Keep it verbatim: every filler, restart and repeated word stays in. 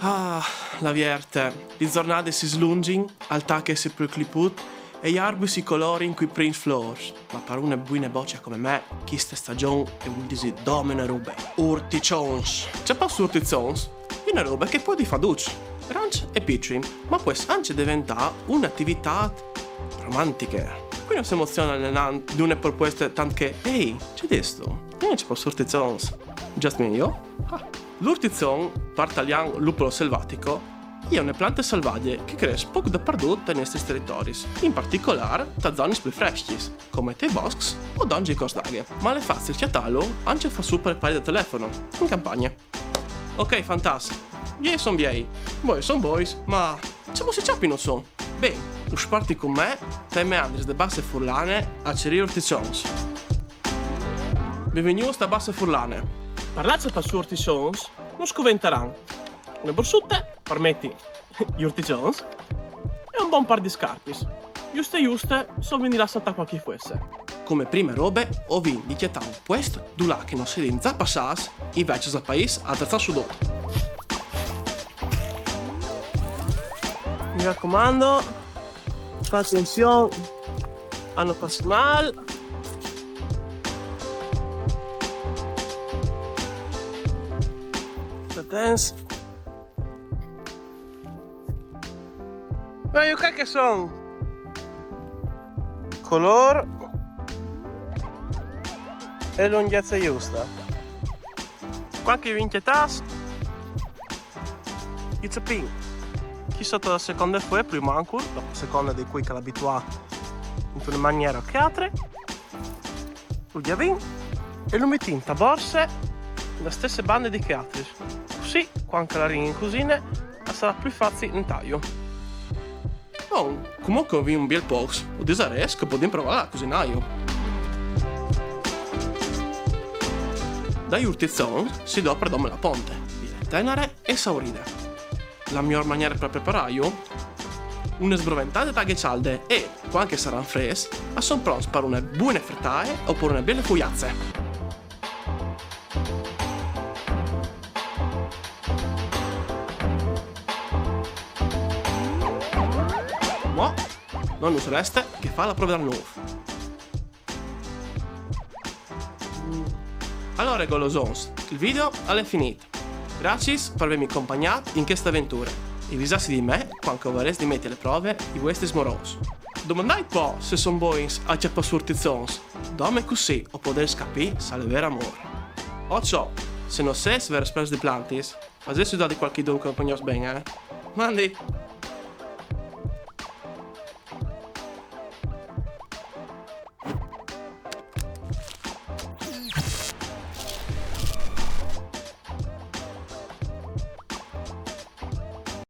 Ah, la vierte, li zornade si slungin, al tache si plui cliput e i arbui si colorin cui prins flors. Ma par une buine boce come me, chiste stagion e vul disi dome une robe: urtiçons. Cjapâ sù urtiçons e je une robe che e pues fâ ducj, grancj e piçui, ma e pues ancje deventâ une ativitât romantiche. Cui no si emozione al inant di une propueste tant che: «Ehi, ce distu? Vegni a cjapâ sù urtiçons.» Just me and you? Ah. L'urtiçon, par talian Lupolo selvatico, e je une plante salvadie che e cres pôc dapardut tai nestris teritoris, in particolâr tes zonis plui frescjis, come tai boscs o dongje i cors d'aghe. Ma al è facil cjatâlu ancje fat sù par pâr di telefono, in campagne. Ok, fantats, i biei a son biei, i boi a son bois, ma cemût si cjapino sù? Ben, us puarti cun me tai meandris de Basse Furlane a cirî urtiçons. Benvignûts ta Basse Furlane. Par lâ a cjapâ sù urtiçons nus coventaran une borsute par meti i urtiçons e un bon pâr di scarpis, juste juste se o vin di lâ a saltâ cualchi fuesse. Come prime robe o vin di cjatâ un puest dulà che no sedin za passâts i vecjos dal paîs a atrezâ sù dut. Mi racomando, fâ atenzion a no fâsi mâl. Atents. Vei, ca che a son colôr e lungjece juste. Cuant che i vin cjatâts, i cjapìn chi soto la seconde fue plui mancul, dopo a seconde di cui che al è abituât intune maniere o chê altre, lu gjavìn e lu metìn ta borse de stesse bande di chei altris. Cussì, cuant che a larìn in cusine, al sarà plui facil netâju. Bon, cumò che o vin un biel pôcs, o disarès che o podìn provâ a cusinâju. Dai urtiçons si dopre dome la ponte, biele tenere e sauride. La miôr maniere par preparâju? Une sbroventade de aghe cjalde e, cuant che a saran frescj, a son pronts par une buine fritae o par une biele fuiace. Mo no nus reste che fâ la prove dal nûf. Alore, golosons, il video al è finît. Graciis par vêmi compagnât in cheste aventure. E visâsi di me cuant che o varês di meti a la prove i vuestris morôs. Domandait po se a son bogns a cjapâ sù urtiçons. Dome cussì o podarês capî se al è vêr amôr. O ciò, se no sês vêrs plens di plantis, fasêt judâ di cualchidun che o cognòs ben, eh? Mandi!